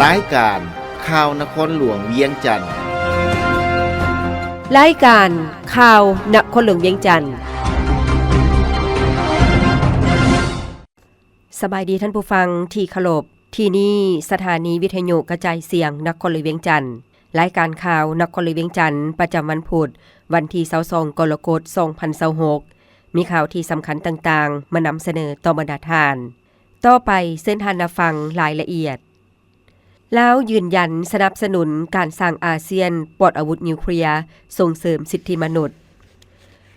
ລາຍການຂ່າວນະຄອນຫຼວງວຽງຈັນ. ລາຍການຂ່າວນະຄອນຫຼວງວຽງຈັນ. ສະບາຍດີທ່ານຜູ້ຟັງທີ່ເຄົາລົບ, ທີ່ນີ້ສະຖານີວິທະຍຸກະຈາຍສຽງນະຄອນຫຼວງວຽງຈັນ. ລາຍການຂ່າວນະຄອນຫຼວງວຽງຈັນ ປະຈຳວັນພຸດ ວັນທີຊາວສອງ ກໍລະກົດ ສອງພັນຊາວຫົກ ມີຂ່າວທີ່ສຳຄັນຕ່າງໆ ມານຳສະເໜີຕໍ່ບັນດາທ່ານ. ຕໍ່ໄປເຊີນທ່ານຮັບຟັງລາຍລະອຽດ. ລາວຢືນຢັນສະໜັບສະໜູນການສ້າງອາຊຽນປອດອາວຸດນິວເຄລຍ, ສົ່ງເສີມສິດທິມະນຸດ.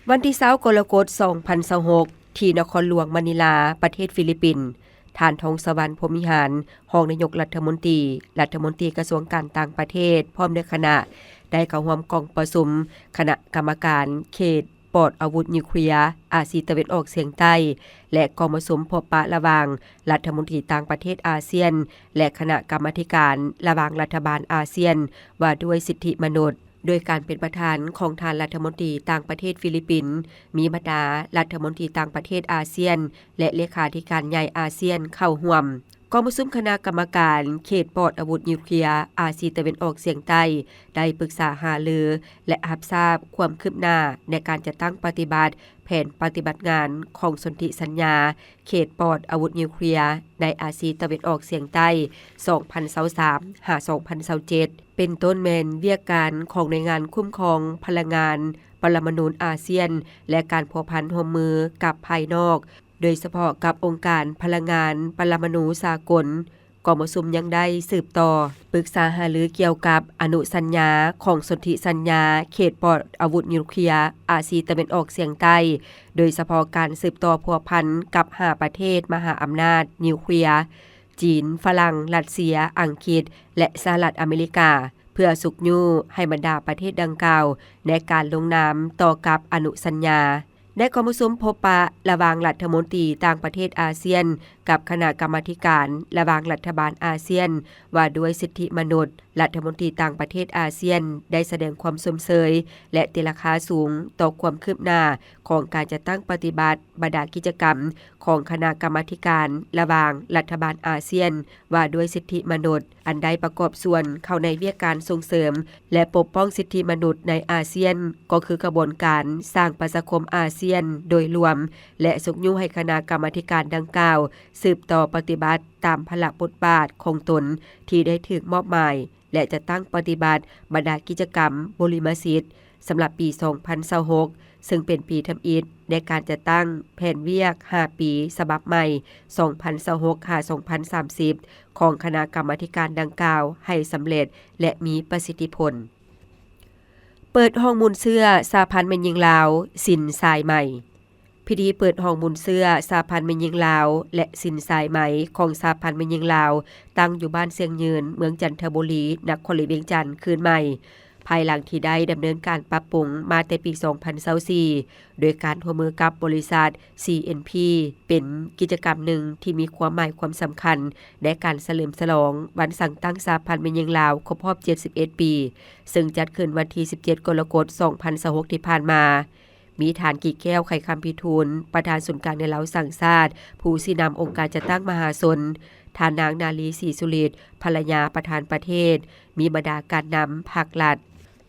ວັນທີຊາວ ກໍລະກົດ ສອງພັນຊາວຫົກ ທີ່ນະຄອນຫຼວງມະນີລາ, ປະເທດຟີລິບປິນ, ທ່ານ ທອງສະຫວັນ ພົມວິຫານ, ຮອງນາຍົກລັດຖະມົນຕີ, ລັດຖະມົນຕີກະຊວງການຕ່າງປະເທດ ພ້ອມດ້ວຍຄະນະ ໄດ້ເຂົ້າຮ່ວມກອງປະຊຸມຄະນະກຳມະການເຂດ ປອດອາວຸດນິວເຄລຍອາຊີຕາເວັນອອກສຽງໃຕ້ ແລະ ກອງປະຊຸມພົບປະລະຫວ່າງລັດຖະມົນຕີຕ່າງປະເທດອາຊຽນ ແລະ ຄະນະກຳມາທິການລະຫວ່າງລັດຖະບານອາຊຽນ ວ່າດ້ວຍສິດທິມະນຸດ, ໂດຍການເປັນປະທານຂອງທ່ານລັດຖະມົນຕີຕ່າງປະເທດຟີລິບປິນ, ມີບັນດາລັດຖະມົນຕີຕ່າງປະເທດອາຊຽນ ແລະ ເລຂາທິການໃຫຍ່ອາຊຽນເຂົ້າຮ່ວມ. ກອງປະຊຸມຄະນະກຳມະການເຂດປອດອາວຸດນິວເຄລຍອາຊີຕາເວັນອອກສຽງໃຕ້ ໄດ້ປຶກສາຫາລື ແລະ ຮັບຊາບຄວາມຄືບໜ້າໃນການຈັດຕັ້ງປະຕິບັດແຜນປະຕິບັດງານຂອງສົນທິສັນຍາເຂດປອດອາວຸດນິວເຄລຍໃນອາຊີຕາເວັນອອກສຽງໃຕ້ ສອງພັນຊາວສາມ ຫາ ສອງພັນຊາວເຈັດ ເປັນຕົ້ນແມ່ນວຽກການຂອງໜ່ວຍງານຄຸ້ມຄອງພະລັງງານປະລະມະນູອາຊຽນ ແລະ ການພົວພັນຮ່ວມມືກັບພາຍນອກ ໂດຍສະເພາະກັບອົງການພະລັງງານປະລະມະນູສາກົນ. ກອງປະຊຸມຍັງໄດ້ສືບຕໍ່ປຶກສາຫາລືກ່ຽວກັບອະນຸສັນຍາຂອງສົນທິສັນຍາເຂດປອດອາວຸດນິວເຄລຍອາຊີຕາເວັນອອກສຽງໃຕ້, ໂດຍສະເພາະການສືບຕໍ່ພົວພັນກັບຫ້າປະເທດມະຫາອຳນາດນິວເຄລຍ ຈີນ, ຝຣັ່ງ, ຣັດເຊຍ, ອັງກິດ ແລະ ສະຫະລັດອາເມລິກາ, ເພື່ອຊຸກຍູ້ໃຫ້ບັນດາປະເທດດັ່ງກ່າວໃນການລົງນາມຕໍ່ກັບອະນຸສັນຍາ. ໃນກອງປະຊຸມພົບປະລະຫວ່າງລັດຖະມົນຕີຕ່າງປະເທດອາຊຽນ ກັບຄະນະກຳມາທິການລະຫວ່າງລັດຖະບານອາຊຽນ ວ່າດ້ວຍສິດທິມະນຸດ, ລັດຖະມົນຕີຕ່າງປະເທດອາຊຽນ ໄດ້ສະແດງຄວາມຊົມເຊີຍ ແລະ ຕີລາຄາສູງຕໍ່ຄວາມຄືບໜ້າຂອງການຈັດຕັ້ງປະຕິບັດບັນດາກິດຈະກຳຂອງຄະນະກຳມາທິການລະຫວ່າງລັດຖະບານອາຊຽນ ວ່າດ້ວຍສິດທິມະນຸດ ອັນໄດ້ປະກອບສ່ວນເຂົ້າໃນວຽກການສົ່ງເສີມ ແລະ ປົກປ້ອງສິດທິມະນຸດໃນອາຊຽນ, ກໍຄືຂະບວນການສ້າງປະຊາຄົມອາຊຽນໂດຍລວມ ແລະ ຊຸກຍູ້ໃຫ້ຄະນະກຳມາທິການດັ່ງກ່າວ ສືບຕໍ່ປະຕິບັດຕາມພາລະບົດບາດຂອງຕົນທີ່ໄດ້ຖືກມອບໝາຍ ແລະ ຈັດຕັ້ງປະຕິບັດບັນດາກິດຈະກຳບຸລິມະສິດ ສຳລັບປີສອງພັນຊາວຫົກ ເຊິ່ງເປັນປີທຳອິດໃນການຈັດຕັ້ງແຜນວຽກຫ້າປີສະບັບໃໝ່ ສອງພັນຊາວຫົກ ຫາ ສອງພັນສາມສິບ ຂອງຄະນະກຳມາທິການດັ່ງກ່າວໃຫ້ສຳເລັດ ແລະ ມີປະສິດທິຜົນ. ເປີດຫ້ອງມູນເຊື້ອສະຫະພັນແມ່ຍິງລາວ ສິນຊາຍໃໝ່. ພິທີເປີດຫ້ອງມູນເຊື້ອສະຫະພັນແມ່ຍິງລາວ ແລະ ສິນຊາຍໃໝ່ຂອງສະຫະພັນແມ່ຍິງລາວ ຕັ້ງຢູ່ບ້ານຊຽງຍືນ, ເມືອງຈັນທະບູລີ, ນະຄອນຫຼວງວຽງຈັນ ຄືນໃໝ່. ພາຍຫຼັງທີ່ໄດ້ດຳເນີນການປັບປຸງມາແຕ່ປີສອງພັນຊາວສີ່ ໂດຍການຮ່ວມມືກັບບໍລິສັດ ຊີເອັນພີ ເປັນກິດຈະກຳໜຶ່ງທີ່ມີຄວາມໝາຍຄວາມສຳຄັນໃນການສະເຫຼີມສະຫຼອງວັນສ້າງຕັ້ງສະຫະພັນແມ່ຍິງລາວຄົບຮອບເຈັດສິບເອັດປີ, ເຊິ່ງຈັດຂຶ້ນວັນທີສິບເຈັດ ກໍລະກົດ ສອງພັນຊາວຫົກ ທີ່ຜ່ານມາ. ມີທ່ານ ກີແກ້ວ ໄຂຄຳພິທູນ ປະທານສູນກາງແນວລາວສ້າງຊາດ, ຜູ້ຊີ້ນຳອົງການຈັດຕັ້ງມະຫາຊົນ, ທ່ານນາງ ນາລີ ສີສຸລິດ ພັນລະຍາປະທານປະເທດ, ມີບັນດາການນຳພັກລັດ,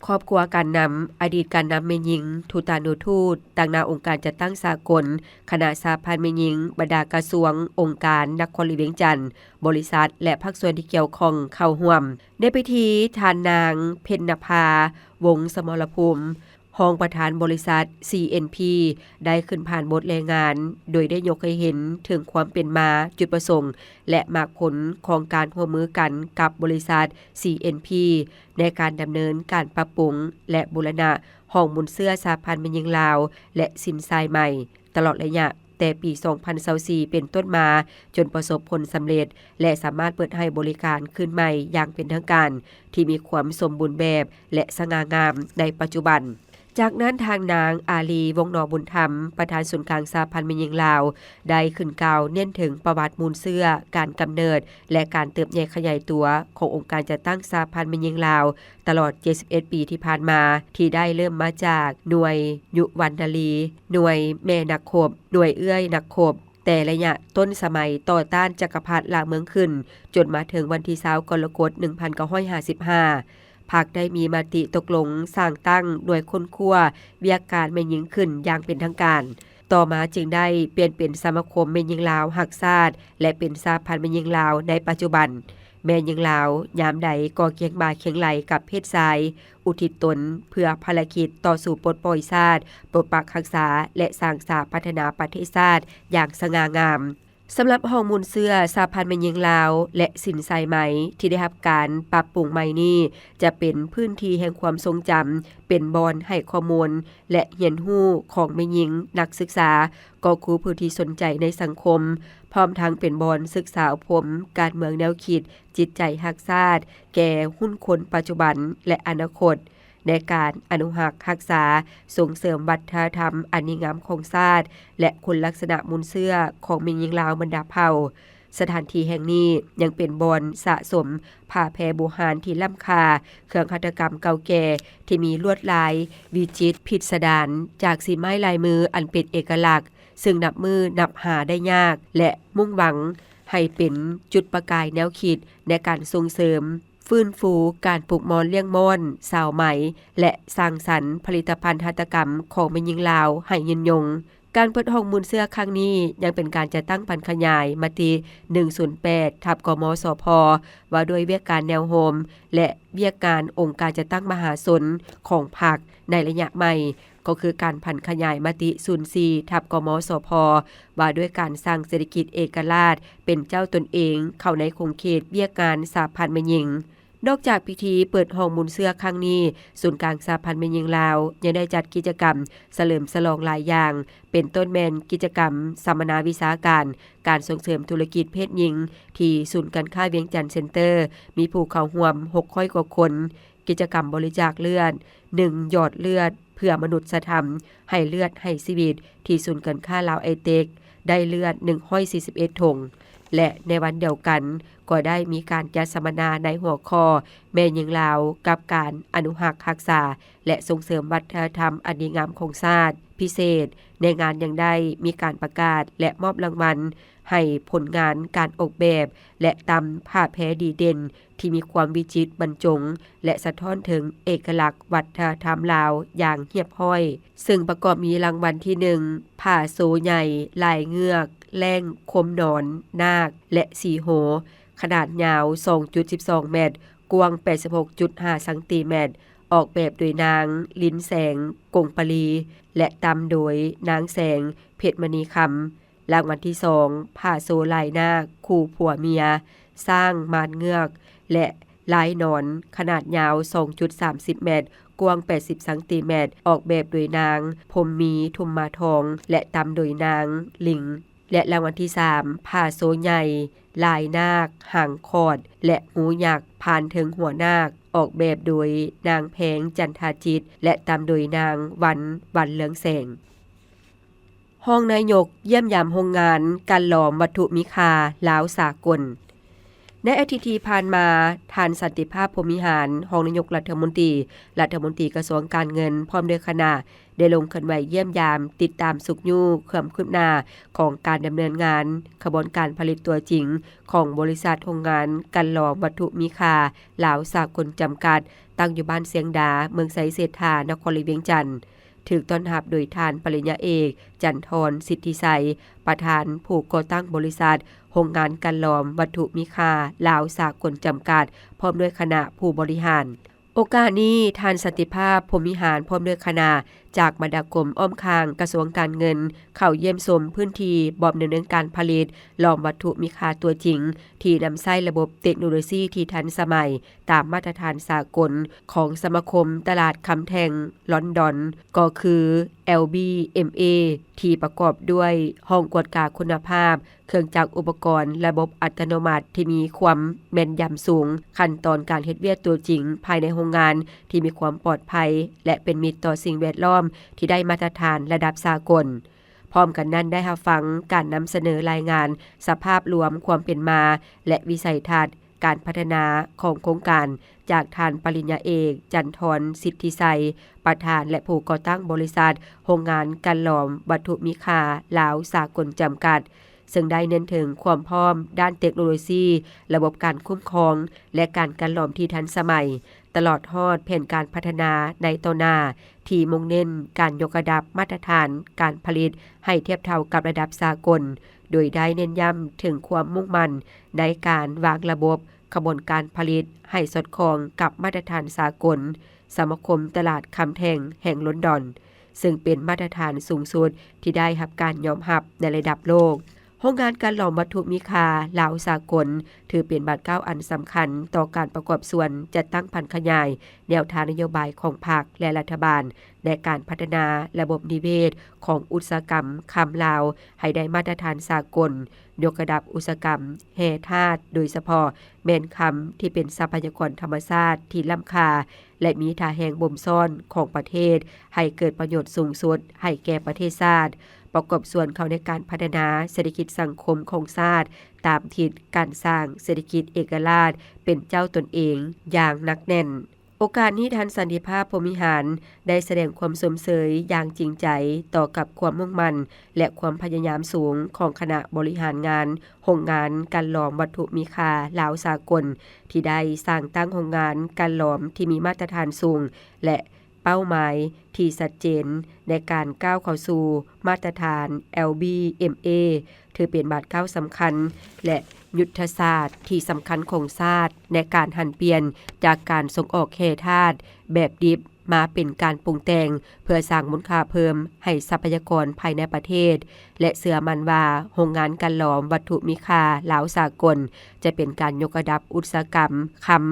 ຄອບຄົວການນຳ, ອະດີດການນຳແມ່ຍິງ, ທູຕານຸທູດ, ຕາງໜ້າອົງການຈັດຕັ້ງສາກົນ, ຄະນະສະຫະພັນແມ່ຍິງ, ບັນດາກະຊວງ, ອົງການ, ນະຄອນຫຼວງວຽງຈັນ, ບໍລິສັດ ແລະ ພາກສ່ວນທີ່ກ່ຽວຂ້ອງເຂົ້າຮ່ວມ. ໃນພິທີ, ທ່ານນາງ ເພັນນະພາ ວົງສະມໍລະພູມ ຮອງປະທານບໍລິສັດ ຊີເອັນພີ ໄດ້ຂຶ້ນຜ່ານບົດລາຍງານ ໂດຍໄດ້ຍົກໃຫ້ເຫັນເຖິງຄວາມເປັນມາ, ຈຸດປະສົງ ແລະ ໝາກຜົນຂອງການຮ່ວມມືກັນກັບບໍລິສັດ ຊີເອັນພີ ໃນການດຳເນີນການປັບປຸງ ແລະ ບູລະນະຫ້ອງມູນເຊື້ອສະຫະພັນແມ່ຍິງລາວ ແລະ ສິນຊາຍໃໝ່ ຕະຫຼອດໄລຍະແຕ່ປີສອງພັນຊາວສີ່ເປັນຕົ້ນມາ ຈົນປະສົບຜົນສຳເລັດ ແລະ ສາມາດເປີດໃຫ້ບໍລິການຄືນໃໝ່ຢ່າງເປັນທາງການ ທີ່ມີຄວາມສົມບູນແບບ ແລະ ສະຫງ່າງາມໃນປັດຈຸບັນ. ຈາກນັ້ນ, ທ່ານນາງ ອາລີ ວົງໜໍບຸນທຳ ປະທານສູນກາງສະຫະພັນແມ່ຍິງລາວ ໄດ້ຂຶ້ນກ່າວເນັ້ນເຖິງປະຫວັດມູນເຊື້ອ, ການກຳເນີດ ແລະ ການເຕີບໃຫຍ່ຂະຫຍາຍຕົວຂອງອົງການຈັດຕັ້ງສະຫະພັນແມ່ຍິງລາວ ຕະຫຼອດເຈັດສິບເອັດປີທີ່ຜ່ານມາ, ທີ່ໄດ້ເລີ່ມມາຈາກໜ່ວຍຍຸວັນນາລີ, ໜ່ວຍແມ່ນັກຮົບ, ໜ່ວຍເອື້ອຍນັກຮົບ, ແຕ່ໄລຍະຕົ້ນສະໄໝຕໍ່ຕ້ານຈັກກະພັດລ່າເມືອງຂຶ້ນ ຈົນມາເຖິງວັນທີຊາວ ກໍລະກົດ ໜຶ່ງພັນເກົ້າຮ້ອຍຫ້າສິບຫ້າ ພັກໄດ້ມີມະຕິຕົກລົງສ້າງຕັ້ງໜ່ວຍຄົ້ນຄວ້າວຽກການແມ່ຍິງຂຶ້ນຢ່າງເປັນທາງການ. ຕໍ່ມາຈຶ່ງໄດ້ປ່ຽນເປັນສະມາຄົມແມ່ຍິງລາວຮັກຊາດ ແລະ ເປັນສະຫະພັນແມ່ຍິງລາວໃນປັດຈຸບັນ. ແມ່ຍິງລາວຍາມໃດກໍຄຽງບ່າຄຽງໄຫຼ່ກັບເພດຊາຍ, ອຸທິດຕົນເພື່ອພາລະກິດຕໍ່ສູ້ປົດປ່ອຍຊາດ, ປົກປັກຮັກສາ ແລະ ສ້າງສາພັດທະນາປະເທດຊາດຢ່າງສະຫງ່າງາມ. ສຳລັບຫ້ອງມູນເຊື້ອສະຫະພັນແມ່ຍິງລາວ ແລະ ສິນສາຍໄໝ ທີ່ໄດ້ຮັບການປັບປຸງໃໝ່ນີ້ ຈະເປັນພື້ນທີ່ແຫ່ງຄວາມຊົງຈຳ, ເປັນບ່ອນໃຫ້ຂໍ້ມູນ ແລະ ຮຽນຮູ້ຂອງແມ່ຍິງນັກສຶກສາ, ກໍຄືຜູ້ທີ່ສົນໃຈໃນສັງຄົມ, ພ້ອມທັງເປັນບ່ອນສຶກສາອົບຮົມການເມືອງແນວຄິດ, ຈິດໃຈຮັກຊາດ ແກ່ຮຸ່ນຄົນປັດຈຸບັນ ແລະ ອະນາຄົດ, ໃນການອະນຸຮັກຮັກສາ, ສົ່ງເສີມວັດທະນະທຳອັນດີງາມຂອງຊາດ ແລະ ຄຸນລັກສະນະມູນເຊື້ອຂອງແມ່ຍິງລາວບັນດາເຜົ່າ. ສະຖານທີ່ແຫ່ງນີ້ຍັງເປັນບ່ອນສະສົມຜ້າແພບູຮານທີ່ລ້ຳຄ່າ, ເຄື່ອງຫັດຖະກຳເກົ່າແກ່ທີ່ມີລວດລາຍວິຈິດພິດສະດານ ຈາກສີໄມ້ລາຍມືອັນເປັນເອກະລັກ, ເຊິ່ງນັບມື້ນັບຫາໄດ້ຍາກ ແລະ ມຸ່ງຫວັງໃຫ້ເປັນຈຸດປະກາຍແນວຄິດໃນການສົ່ງເສີມ, ຟື້ນຟູການປູກໝອນລ້ຽງມ້ອນ, ຊາວໄໝ ແລະ ສ້າງສັນຜະລິດຕະພັນຫັດຖະກຳຂອງແມ່ຍິງລາວໃຫ້ຍືນຍົງ. ການເປີດຫ້ອງມູນເຊື້ອຄັ້ງນີ້ຍັງເປັນການຈັດຕັ້ງຜັນຂະຫຍາຍມະຕິ ໜຶ່ງສູນແປດ ທັບ ກມສພ ວ່າດ້ວຍວຽກການແນວໂຮມ ແລະ ວຽກການອົງການຈັດຕັ້ງມະຫາຊົນຂອງພັກໃນໄລຍະໃໝ່, ກໍຄືການຜັນຂະຫຍາຍມະຕິ ສູນສີ່ ທັບ ກມສພ ວ່າດ້ວຍການສ້າງເສດຖະກິດເອກະລາດເປັນເຈົ້າຕົນເອງເຂົ້າໃນຂົງເຂດວຽກງານສະຫະພັນແມ່ຍິງ. ນອກຈາກພິທີເປີດຫ້ອງມູນເຊື້ອຄັ້ງນີ້, ສູນກາງສະຫະພັນແມ່ຍິງລາວຍັງໄດ້ຈັດກິດຈະກຳສະເຫຼີມສະຫຼອງຫຼາຍຢ່າງ, ເປັນຕົ້ນແມ່ນກິດຈະກຳສຳມະນາວິຊາການ ການສົ່ງເສີມທຸລະກິດເພດຍິງ ທີ່ສູນການຄ້າວຽງຈັນເຊັນເຕີ ມີຜູ້ເຂົ້າຮ່ວມ ຫົກຮ້ອຍກວ່າຄົນ, ກິດຈະກຳບໍລິຈາກເລືອດ ໜຶ່ງ ຢອດເລືອດເພື່ອມະນຸດສະທຳ ໃຫ້ເລືອດໃຫ້ຊີວິດ ທີ່ສູນການຄ້າລາວໄອເຕັກ ໄດ້ເລືອດ ໜຶ່ງຮ້ອຍສີ່ສິບເອັດຖົງ ແລະ ໃນວັນດຽວກັນ ກໍໄດ້ມີການຈັດສຳມະນາໃນຫົວຂໍ້ ແມ່ຍິງລາວກັບການອະນຸຮັກຮັກສາ ແລະ ສົ່ງເສີມວັດທະນະທຳອັນດີງາມຂອງຊາດ. ພິເສດ, ໃນງານຍັງໄດ້ມີການປະກາດ ແລະ ມອບລາງວັນໃຫ້ຜົນງານການອອກແບບ ແລະ ຕຳຜ້າແພດີເດັ່ນ ທີ່ມີຄວາມວິຈິດບັນຈົງ ແລະ ສະທ້ອນເຖິງເອກະລັກວັດທະນະທຳລາວຢ່າງຮຽບຮ້ອຍ, ເຊິ່ງປະກອບມີລາງວັນທີໜຶ່ງ ຜ້າໂຊໃຫຍ່ລາຍເງືອກ ແລ້ງ ຄົມນອນ ນາກ ແລະ ສີໂຫ ຂະໜາດຍາວ ສອງຈຸດສິບສອງແມັດ, ກວ້າງ ແປດສິບຫົກຈຸດຫ້າຊັງຕີແມັດ, ອອກແບບໂດຍນາງ ລິນແສງ ກົງປະລີ ແລະ ຕຳໂດຍນາງແສງ ເພັດມະນີຄຳ. ລາງວັນທີສອງ ຜ້າໂຊລາຍນາກຄູ່ຜົວເມຍ, ຊ້າງມານເງືອກ ແລະ ລາຍໜອນ ຂະໜາດຍາວ ສອງຈຸດສາມສິບແມັດ, ກວ້າງ ແປດສິບຊັງຕີແມັດ, ອອກແບບໂດຍນາງ ພົມມີ ທຸມມາທອງ ແລະ ຕຳໂດຍນາງ ລິງ. ແລະ ລາງວັນທີສາມ ຜ້າໂຊໃຫຍ່ ລາຍນາກ ຫາງຂອດ ແລະ ງູຍັກ ຜ່ານເທິງຫົວນາກ, ອອກແບບໂດຍນາງ ແພງ ຈັນທາຈິດ ແລະ ຕຳໂດຍນາງ ວັນ ວັນເຮືອງແສງ. ຮອງນາຍົກຢ້ຽມຢາມໂຮງງານກັ່ນຫຼອມວັດຖຸມີຄ່າລາວສາກົນ. ໃນອາທິດທີ່ຜ່ານມາ, ທ່ານ ສັນຕິພາບ ພົມວິຫານ ຮອງນາຍົກລັດຖະມົນຕີ, ລັດຖະມົນຕີກະຊວງການເງິນ ພ້ອມດ້ວຍຄະນະ ໄດ້ລົງເຄື່ອນໄຫວຢ້ຽມຢາມ, ຕິດຕາມຊຸກຍູ້ຄວາມຄືບໜ້າຂອງການດຳເນີນງານຂະບວນການຜະລິດຕົວຈິງຂອງບໍລິສັດໂຮງງານກັ່ນຫຼອມວັດຖຸມີຄ່າລາວສາກົນຈຳກັດ, ຕັ້ງຢູ່ບ້ານຊຽງດາ, ເມືອງໄຊເສດຖາ, ນະຄອນຫຼວງວຽງຈັນ. ຖືກຕ້ອນຮັບໂດຍທ່ານປະລິນຍາເອກ ຈັນທອນ ສິດທິໄຊ, ປະທານຜູ້ກໍ່ຕັ້ງບໍລິສັດໂຮງງານກັ່ນຫຼອມວັດຖຸມີຄ່າລາວສາກົນຈຳກັດ, ພ້ອມດ້ວຍຄະນະຜູ້ບໍລິຫານ. ໂອກາດນີ້, ທ່ານ ສັນຕິພາບ ພົມວິຫານ ພ້ອມດ້ວຍຄະນະ ຈາກບັນດາກົມອ້ອມຂ້າງກະຊວງການເງິນ ເຂົ້າຢ້ຽມຊົມພື້ນທີ່ບອມດຳເນີນການຜະລິດຫຼອມວັດຖຸມີຄ່າຕົວຈິງ ທີ່ນຳໃຊ້ລະບົບເຕັກໂນໂລຊີທີ່ທັນສະໄໝ ຕາມມາດຕະຖານສາກົນຂອງສະມາຄົມຕະຫຼາດຄຳແທ່ງລອນດອນ ກໍຄື ແອລ ບີ ເອັມ ເອ ທີ່ປະກອບດ້ວຍຫ້ອງກວດກາຄຸນນະພາບ, ເຄື່ອງຈັກອຸປະກອນ, ລະບົບອັດຕະໂນມັດທີ່ມີຄວາມແມ່ນຢຳສູງ, ຂັ້ນຕອນການເຮັດວຽກຕົວຈິງພາຍໃນໂຮງງານທີ່ມີຄວາມປອດໄພ ແລະ ເປັນມິດຕໍ່ສິ່ງແວດລ້ອມທີ່ໄດ້ມາດຕະຖານລະດັບສາກົນ. ພ້ອມກັນນັ້ນໄດ້ຮັບຟັງການນຳສະເໜີລາຍງານສະພາບລວມຄວາມເປັນມາ ແລະ ວິໄສທັດການພັດທະນາຂອງໂຄງການ ຈາກທ່ານປະລິນຍາເອກ ຈັນທອນ ສິດທິໄຊ, ປະທານ ແລະ ຜູ້ກໍ່ຕັ້ງບໍລິສັດໂຮງງານກັ່ນຫຼອມວັດຖຸມີຄ່າລາວສາກົນຈຳກັດ. ເຊິ່ງໄດ້ເນັ້ນເຖິງຄວາມພ້ອມດ້ານເຕັກໂນໂລຊີ, ລະບົບການຄຸ້ມຄອງ ແລະ ການກັ່ນຫຼອມທີ່ທັນສະໄໝ, ຕະຫຼອດຮອດແຜນການພັດທະນາໃນຕໍ່ໜ້າ ທີ່ມຸ່ງເນັ້ນການຍົກລະດັບມາດຕະຖານການຜະລິດໃຫ້ທຽບເທົ່າກັບລະດັບສາກົນ, ໂດຍໄດ້ເນັ້ນຢ້ຳເຖິງຄວາມມຸ່ງໝັ້ນໃນການວາງລະບົບຂະບວນການຜະລິດໃຫ້ສອດຄ່ອງກັບມາດຕະຖານສາກົນ ສະມາຄົມຕະຫຼາດຄຳແທ່ງແຫ່ງລອນດອນ, ເຊິ່ງເປັນມາດຕະຖານສູງສຸດທີ່ໄດ້ຮັບການຍອມຮັບໃນລະດັບໂລກ. ໂຮງງານກັ່ນຫຼອມວັດຖຸມີຄ່າລາວສາກົນ ຖືເປັນບາດກ້າວອັນສຳຄັນຕໍ່ການປະກອບສ່ວນຈັດຕັ້ງຜັນຂະຫຍາຍແນວທາງນະໂຍບາຍຂອງພັກ ແລະ ລັດຖະບານ ໃນການພັດທະນາລະບົບນິເວດຂອງອຸດສາຫະກຳຄຳລາວໃຫ້ໄດ້ມາດຕະຖານສາກົນ, ຍົກລະດັບອຸດສາຫະກຳແຮ່ທາດ, ໂດຍສະເພາະແມ່ນຄຳທີ່ເປັນຊັບພະຍາກອນທຳມະຊາດທີ່ລ້ຳຄ່າ ແລະ ມີທ່າແຮງບົ່ມຊ້ອນຂອງປະເທດ ໃຫ້ເກີດປະໂຫຍດສູງສຸດໃຫ້ແກ່ປະເທດຊາດ, ປະກອບສ່ວນເຂົ້າໃນການພັດທະນາເສດຖະກິດສັງຄົມຂອງຊາດ ຕາມທິດການສ້າງເສດຖະກິດເອກະລາດເປັນເຈົ້າຕົນເອງຢ່າງໜັກແໜ້ນ. ໂອກາດນີ້ ທ່ານ ສັນຕິພາບ ພົມວິຫານ ໄດ້ສະແດງຄວາມຊົມເຊີຍຢ່າງຈິງໃຈຕໍ່ກັບຄວາມມຸ່ງໝັ້ນ ແລະ ຄວາມພະຍາຍາມສູງຂອງຄະນະບໍລິຫານງານໂຮງງານກັ່ນຫຼອມວັດຖຸມີຄ່າລາວສາກົນ ທີ່ໄດ້ສ້າງຕັ້ງໂຮງງານກັ່ນຫຼອມທີ່ມີມາດຕະຖານສູງ ແລະ ເປົ້າໝາຍທີ່ຊັດເຈນໃນການກ້າວເຂົ້າສູ່ມາດຕະຖານ ແອລບີເອັມເອ ຖືເປັນບາດກ້າວສຳຄັນ ແລະ ຍຸດທະສາດທີ່ສຳຄັນຂອງຊາດ ໃນການຫັນປ່ຽນຈາກການສົ່ງອອກແຮ່ທາດແບບດິບ ມາເປັນການປຸງແຕ່ງ ເພື່ອສ້າງມູນຄ່າເພີ່ມໃຫ້ຊັບພະຍາກອນພາຍໃນປະເທດ ແລະ ເຊື່ອໝັ້ນວ່າໂຮງງານກັ່ນຫຼອມວັດຖຸມີຄ່າລາວສາກົນ ຈະເປັນການຍົກລະດັບອຸດສາຫະກຳຄຳ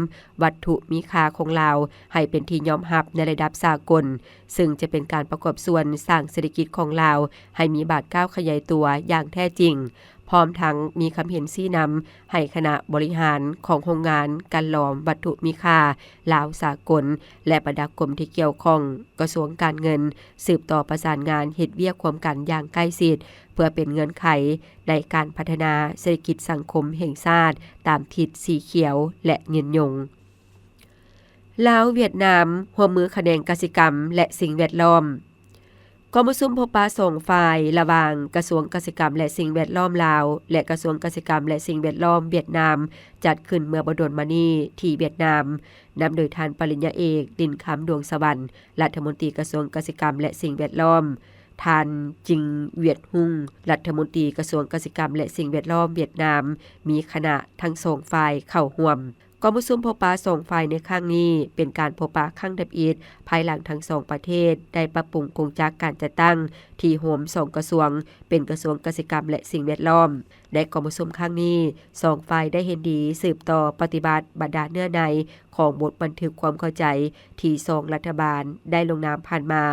ວັດຖຸມີຄ່າຂອງລາວ ໃຫ້ເປັນທີ່ຍອມຮັບໃນລະດັບສາກົນ, ເຊິ່ງຈະເປັນການປະກອບສ່ວນສ້າງເສດຖະກິດຂອງລາວໃຫ້ມີບາດກ້າວຂະຫຍາຍຕົວຢ່າງແທ້ຈິງ. ພ້ອມທັງມີຄຳເຫັນຊີ້ນຳໃຫ້ຄະນະບໍລິຫານຂອງໂຮງງານກັ່ນຫຼອມວັດຖຸມີຄ່າລາວສາກົນ ແລະ ບັນດາກົມທີ່ກ່ຽວຂ້ອງ, ກະຊວງການເງິນ ສືບຕໍ່ປະສານງານເຮັດວຽກຮ່ວມກັນຢ່າງໃກ້ຊິດ ເພື່ອເປັນເງື່ອນໄຂໃນການພັດທະນາເສດຖະກິດສັງຄົມແຫ່ງຊາດ ຕາມທິດສີຂຽວ ແລະ ຍືນຍົງ. ລາວ-ຫວຽດນາມ ຮ່ວມມືຂະແໜງກະສິກຳ ແລະ ສິ່ງແວດລ້ອມ. ກອງປະຊຸມພົບປະສອງຝ່າຍ ລະຫວ່າງກະຊວງກະສິກຳ ແລະ ສິ່ງແວດລ້ອມລາວ ແລະ ກະຊວງກະສິກຳ ແລະ ສິ່ງແວດລ້ອມຫວຽດນາມ ຈັດຂຶ້ນເມື່ອບໍ່ດົນມານີ້ທີ່ຫວຽດນາມ, ນຳໂດຍທ່ານປະລິນຍາເອກ ລິນຄຳ ດວງສະຫວັນ ລັດຖະມົນຕີກະຊວງກະສິກຳ ແລະ ສິ່ງແວດລ້ອມ, ທ່ານ ຈິງ ຫວຽດຮຸງ ລັດຖະມົນຕີກະຊວງກະສິກຳ ແລະ ສິ່ງແວດລ້ອມຫວຽດນາມ, ມີຄະນະທັງສອງຝ່າຍເຂົ້າຮ່ວມ. ກອງປະຊຸມພົບປະສອງຝ່າຍໃນຄັ້ງນີ້ ເປັນການພົບປະຄັ້ງທຳອິດ ພາຍຫຼັງທັງສອງປະເທດໄດ້ປັບປຸງກົງຈັກການຈັດຕັ້ງທີ່ໂຮມສອງກະຊວງ ເປັນກະຊວງກະສິກຳ ແລະ ສິ່ງແວດລ້ອມ. ໃນກອງປະຊຸມຄັ້ງນີ້, ສອງຝ່າຍໄດ້ເຫັນດີສືບຕໍ່ປະຕິບັດບັນດາເນື້ອໃນຂອງບົດບັນທຶກຄວາມເຂົ້າໃຈທີ່ສອງລັດຖະບານໄດ້ລົງນາມຜ່ານມາ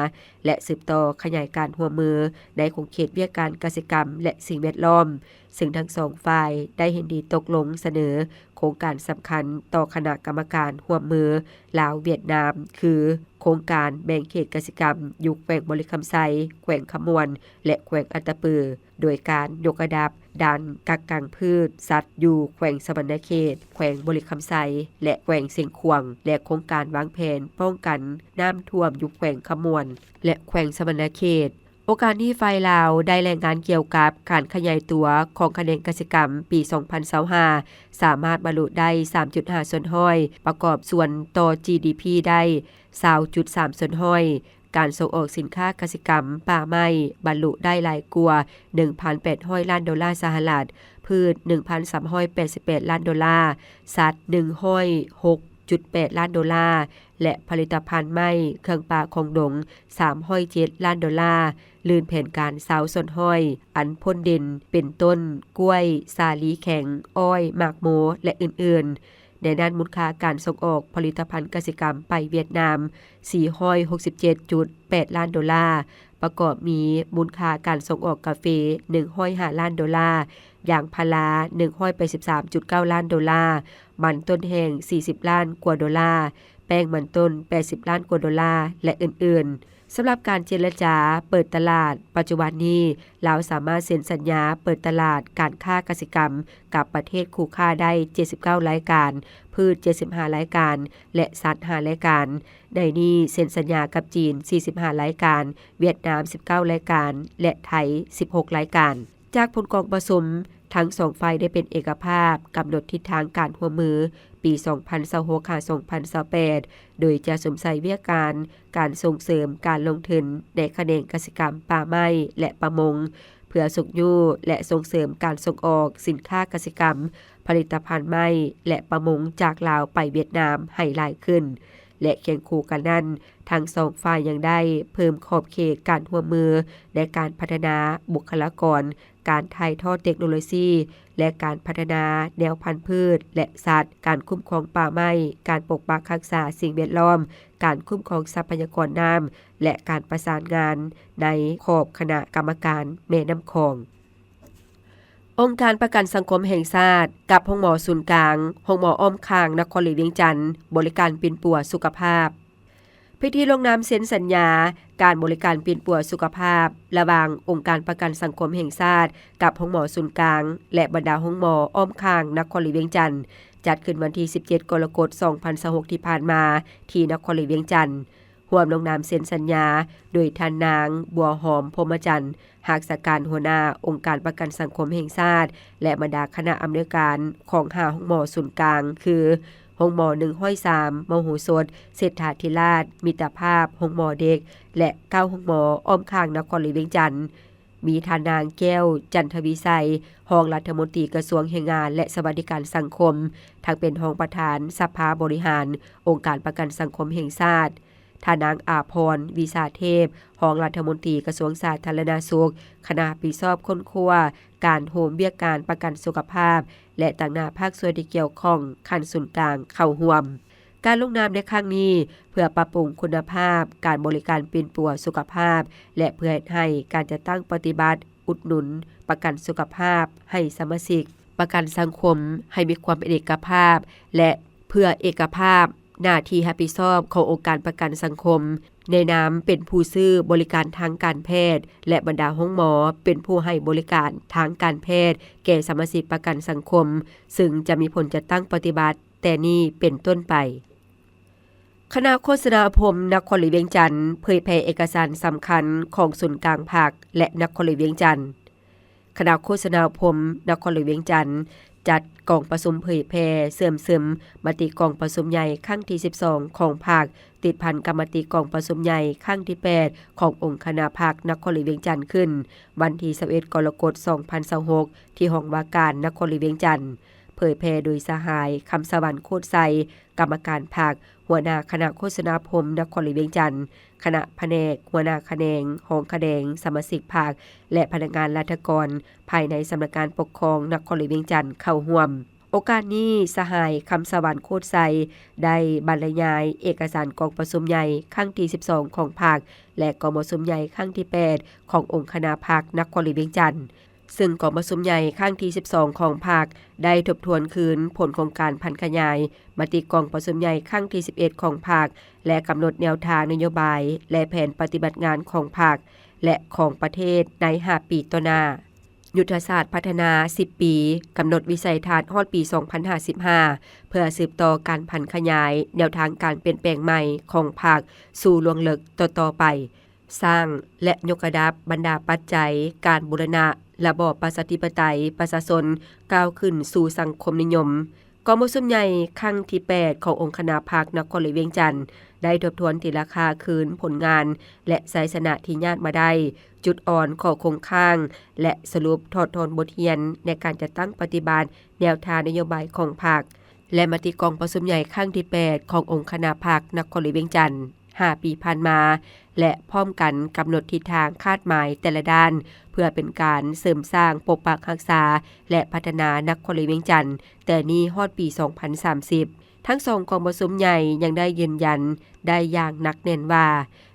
ແລະ ສືບຕໍ່ຂະຫຍາຍການຮ່ວມມືໃນຂົງເຂດວຽກການກະສິກຳ ແລະ ສິ່ງແວດລ້ອມ. ເຊິ່ງທັງສອງຝ່າຍໄດ້ເຫັນດີຕົກລົງສະເໜີໂຄງການສຳຄັນຕໍ່ຄະນະກຳມະການຮ່ວມມືລາວ-ຫວຽດນາມ ຄື ໂຄງການແບ່ງເຂດກະສິກຳຢູ່ແຂວງບໍລິຄຳໄຊ, ແຂວງຄຳມ່ວນ ແລະ ແຂວງອັດຕະປື, ໂດຍການຍົກລະດັບດ່ານກັກກັງພືດສັດຢູ່ແຂວງສະຫວັນນະເຂດ, ແຂວງບໍລິຄຳໄຊ ແລະ ແຂວງຊຽງຂວາງ ແລະ ໂຄງການວາງແຜນປ້ອງກັນນ້ຳຖ້ວມຢູ່ແຂວງຄຳມ່ວນ ແລະ ແຂວງສະຫວັນນະເຂດ. ໂອກາດນີ້ ຝ່າຍລາວໄດ້ລາຍງານກ່ຽວກັບການຂະຫຍາຍຕົວຂອງຂະແໜງກະສິກຳປີສອງພັນຊາວຫ້າ ສາມາດບັນລຸໄດ້ສາມຈຸດຫ້າສ່ວນຮ້ອຍ, ປະກອບສ່ວນຕໍ່ຈີດີພີໄດ້ຊາວຈຸດສາມສ່ວນຮ້ອຍ, ການສົ່ງອອກສິນຄ້າກະສິກຳ, ປ່າໄມ້ ບັນລຸໄດ້ຫຼາຍກວ່າໜຶ່ງພັນແປດຮ້ອຍລ້ານໂດລາສະຫະລັດ, ພືດໜຶ່ງພັນສາມຮ້ອຍແປດສິບແປດລ້ານໂດລາ, ສັດໜຶ່ງຮ້ອຍຫົກຈຸດແປດລ້ານໂດລາ ແລະ ຜະລິດຕະພັນໄມ້, ເຄື່ອງປ່າຂອງດົງສາມຮ້ອຍເຈັດລ້ານໂດລາ, ລື່ນແຜນການຊາວສ່ວນຮ້ອຍ ອັນພົ້ນເດັ່ນເປັນຕົ້ນ ກ້ວຍ, ສາລີແຂງ, ອ້ອຍ, ໝາກໂມ ແລະ ອື່ນໆ. ໃນນັ້ນ, ມູນຄ່າການສົ່ງອອກຜະລິດຕະພັນກະສິກຳໄປຫວຽດນາມ ສີ່ຮ້ອຍຫົກສິບເຈັດຈຸດແປດລ້ານໂດລາ, ປະກອບມີມູນຄ່າການສົ່ງອອກກາເຟ ໜຶ່ງຮ້ອຍຫ້າລ້ານໂດລາ, ຢາງພາລາ ໜຶ່ງຮ້ອຍແປດສິບສາມຈຸດເກົ້າລ້ານໂດລາ, ມັນຕົ້ນແຫ້ງ ສີ່ສິບລ້ານກວ່າໂດລາ, ແປ້ງມັນຕົ້ນ ແປດສິບລ້ານກວ່າໂດລາ ແລະ ອື່ນໆ. ສຳລັບການເຈລະຈາເປີດຕະຫຼາດ, ປັດຈຸບັນນີ້ ລາວສາມາດເຊັນສັນຍາເປີດຕະຫຼາດການຄ້າກະສິກຳກັບປະເທດຄູ່ຄ້າໄດ້ເຈັດສິບເກົ້າລາຍການ, ພືດເຈັດສິບຫ້າລາຍການ ແລະ ສັດຫ້າລາຍການ. ໃນນີ້ເຊັນສັນຍາກັບຈີນສີ່ສິບຫ້າລາຍການ, ຫວຽດນາມສິບເກົ້າລາຍການ ແລະ ໄທສິບຫົກລາຍການ. ຈາກຜົນກອງປະຊຸມ, ທັງສອງຝ່າຍໄດ້ເປັນເອກະພາບກຳນົດທິດທາງການຮ່ວມມືປີສອງພັນຊາວຫົກຫາສອງພັນຊາວແປດ ໂດຍຈະສຸມໃສ່ວຽກການ ການສົ່ງເສີມການລົງທຶນໃນຂະແໜງກະສິກຳ, ປ່າໄມ້ ແລະ ປະມົງ ເພື່ອຊຸກຍູ້ ແລະ ສົ່ງເສີມການສົ່ງອອກສິນຄ້າກະສິກຳ, ຜະລິດຕະພັນໄມ້ ແລະ ປະມົງຈາກລາວໄປຫວຽດນາມໃຫ້ຫຼາຍຂຶ້ນ ແລະ ຄຽງຄູ່ກັນນັ້ນ, ທັງສອງຝ່າຍຍັງໄດ້ເພີ່ມຂອບເຂດການຮ່ວມມືໃນການພັດທະນາບຸກຄະລາກອນ, ການຖ່າຍທອດເຕັກໂນໂລຊີ ແລະ ການພັດທະນາແນວພັນພືດ ແລະ ສັດ, ການຄຸ້ມຄອງປ່າໄມ້, ການປົກປັກຮັກສາສິ່ງແວດລ້ອມ, ການຄຸ້ມຄອງຊັບພະຍາກອນນ້ຳ ແລະ ການປະສານງານໃນຂອບຄະນະກຳມະການແມ່ນ້ຳຂອງ. ອົງການປະກັນສັງຄົມແຫ່ງຊາດກັບໂຮງໝໍສູນກາງ, ໂຮງໝໍອ້ອມຂ້າງນະຄອນຫຼວງວຽງຈັນ ບໍລິການປິ່ນປົວສຸຂະພາບ. ພິທີລົງນາມເຊັນສັນຍາການບໍລິການປິ່ນປົວສຸຂະພາບ ລະຫວ່າງອົງການປະກັນສັງຄົມແຫ່ງຊາດ ກັບໂຮງໝໍສູນກາງ ແລະ ບັນດາໂຮງໝໍອ້ອມຂ້າງນະຄອນຫຼວງວຽງຈັນ ຈັດຂຶ້ນວັນທີສິບເຈັດ ກໍລະກົດ ສອງພັນຊາວຫົກ ທີ່ຜ່ານມາ ທີ່ນະຄອນຫຼວງວຽງຈັນ. ຮ່ວມລົງນາມເຊັນສັນຍາໂດຍທ່ານນາງ ບົວຫອມ ພົມມະຈັນ ຮັກສາການຫົວໜ້າອົງການປະກັນສັງຄົມແຫ່ງຊາດ ແລະ ບັນດາຄະນະອຳນວຍການຂອງຫ້າໂຮງໝໍສູນກາງ ຄື ໂຮງໝໍໜຶ່ງຮ້ອຍສາມ ມະໂຫສົດ ເສດຖາທິລາດ, ມິດຕະພາບ, ໂຮງໝໍເດັກ ແລະ ເກົ້າໂຮງໝໍອ້ອມຂ້າງນະຄອນຫຼວງວຽງຈັນ. ມີທ່ານນາງ ແກ້ວ ຈັນທະວີໄຊ ຮອງລັດຖະມົນຕີກະຊວງແຮງງານ ແລະ ສະຫວັດດີການສັງຄົມ, ທັງເປັນຮອງປະທານສະພາບໍລິຫານອົງການປະກັນສັງຄົມແຫ່ງຊາດ, ທ່ານນາງ ອາພອນ ວິຊາເທບ ຮອງລັດຖະມົນຕີກະຊວງສາທາລະນະສຸກ, ຄະນະຮັບຜິດຊອບຄົ້ນຄວ້າການໂຮມວຽກການປະກັນສຸຂະພາບ ແລະ ຕາງໜ້າພາກສ່ວນທີ່ກ່ຽວຂ້ອງຂັ້ນສູນກາງເຂົ້າຮ່ວມ. ການລົງນາມໃນຄັ້ງນີ້ ເພື່ອປັບປຸງຄຸນນະພາບການບໍລິການປິ່ນປົວສຸຂະພາບ ແລະ ເພື່ອເຮັດໃຫ້ການຈັດຕັ້ງປະຕິບັດອຸດໜູນປະກັນສຸຂະພາບໃຫ້ສະມາຊິກປະກັນສັງຄົມໃຫ້ມີຄວາມເປັນເອກະພາບ ແລະ ເພື່ອເອກະພາບໜ້າທີ່ຮັບຜິດຊອບຂອງອົງການປະກັນສັງຄົມ ໃນນາມເປັນຜູ້ຊື້ບໍລິການທາງການແພດ ແລະ ບັນດາໂຮງໝໍເປັນຜູ້ໃຫ້ບໍລິການທາງການແພດແກ່ສະມາຊິກປະກັນສັງຄົມ, ຊຶ່ງຈະມີຜົນຈັດຕັ້ງປະຕິບັດແຕ່ນີ້ເປັນຕົ້ນໄປ. ຄະນະໂຄສະນາອົບຮົມນະຄອນຫຼວງວຽງຈັນ ເຜີຍແຜ່ເອກະສານສຳຄັນຂອງສູນກາງພັກ ແລະ ນະຄອນຫຼວງວຽງຈັນ. ຄະນະໂຄສະນາອົບຮົມນະຄອນຫຼວງວຽງຈັນ ຈັດກອງປະຊຸມເຜີຍແຜ່ເຊື່ອມຊຶມມະຕິກອງປະຊຸມໃຫຍ່ຄັ້ງທີສິບສອງຂອງພັກ, ຕິດພັນກັບມະຕິກອງປະຊຸມໃຫຍ່ຄັ້ງທີແປດຂອງອົງຄະນະພັກນະຄອນຫຼວງວຽງຈັນ ຂຶ້ນວັນທີຊາວເອັດ ກໍລະກົດ ສອງພັນຊາວຫົກ ທີ່ຫ້ອງວ່າການນະຄອນຫຼວງວຽງຈັນ. ເຜີຍແຜ່ໂດຍສະຫາຍ ຄຳສະຫວັນ ໂຄດໄຊ, ກຳມະການພັກ, ຫົວໜ້າຄະນະໂຄສະນາອົບຮົມນະຄອນຫຼວງວຽງຈັນ, ຄະນະພະແນກ, ຫົວໜ້າຂະແໜງ, ຮອງຂະແໜງ, ສະມາຊິກພັກ ແລະ ພະນັກງານລັດຖະກອນພາຍໃນສຳນັກງານປົກຄອງນະຄອນຫຼວງວຽງຈັນເຂົ້າຮ່ວມ. ໂອກາດນີ້, ສະຫາຍ ຄຳສະຫວັນ ໂຄດໄຊ ໄດ້ບັນລະຍາຍເອກະສານກອງປະຊຸມໃຫຍ່ຄັ້ງທີສິບສອງຂອງພັກ ແລະ ກອງປະຊຸມໃຫຍ່ຄັ້ງທີແປດຂອງອົງຄະນະພັກນະຄອນຫຼວງວຽງຈັນ. ຊຶ່ງກອງປະຊຸມໃຫຍ່ຄັ້ງທີສິບສອງຂອງພັກ ໄດ້ທົບທວນຄືນຜົນຂອງການຜັນຂະຫຍາຍມະຕິກອງປະຊຸມໃຫຍ່ຄັ້ງທີສິບເອັດຂອງພັກ ແລະ ກຳນົດແນວທາງນະໂຍບາຍ ແລະ ແຜນປະຕິບັດງານຂອງພັກ ແລະ ຂອງປະເທດໃນຫ້າປີຕໍ່ໜ້າ. ຍຸດທະສາດພັດທະນາສິບປີ ກຳນົດວິໄສທັດຮອດປີສອງພັນຫ້າສິບຫ້າ ເພື່ອສືບຕໍ່ການຜັນຂະຫຍາຍແນວທາງການປ່ຽນແປງໃໝ່ຂອງພັກສູ່ລວງເລິກຕໍ່ໆໄປ. ສ້າງ ແລະ ຍົກລະດັບບັນດາປັດໄຈການບູລະນະລະບອບປະຊາທິປະໄຕປະຊາຊົນ ກ້າວຂຶ້ນສູ່ສັງຄົມນິຍົມ. ກອງປະຊຸມໃຫຍ່ຄັ້ງທີແປດຂອງອົງຄະນະພັກນະຄອນຫຼວງວຽງຈັນ ໄດ້ທົບທວນຕີລາຄາຄືນຜົນງານ ແລະ ໄຊຊະນະທີ່ຍາດມາໄດ້, ຈຸດອ່ອນ, ຂໍ້ຄົງຄ້າງ ແລະ ສະຫຼຸບຖອດຖອນບົດຮຽນໃນການຈັດຕັ້ງປະຕິບັດແນວທາງນະໂຍບາຍຂອງພັກ ແລະ ມະຕິກອງປະຊຸມໃຫຍ່ຄັ້ງທີແປດຂອງອົງຄະນະພັກນະຄອນຫຼວງວຽງຈັນ ຫ້າປີຜ່ານມາ ແລະ ພ້ອມກັນກຳນົດທິດທາງຄາດໝາຍແຕ່ລະດ້ານ ເພື່ອເປັນການເສີມສ້າງ, ປົກປັກຮັກສາ ແລະ ພັດທະນານະຄອນຫຼວງວຽງຈັນ ແຕ່ນີ້ຮອດປີສອງພັນສາມສິບ. ທັງສອງກອງປະຊຸມໃຫຍ່ຍັງໄດ້ຢືນຢັນໄດ້ຢ່າງໜັກແໜ້ນວ່າ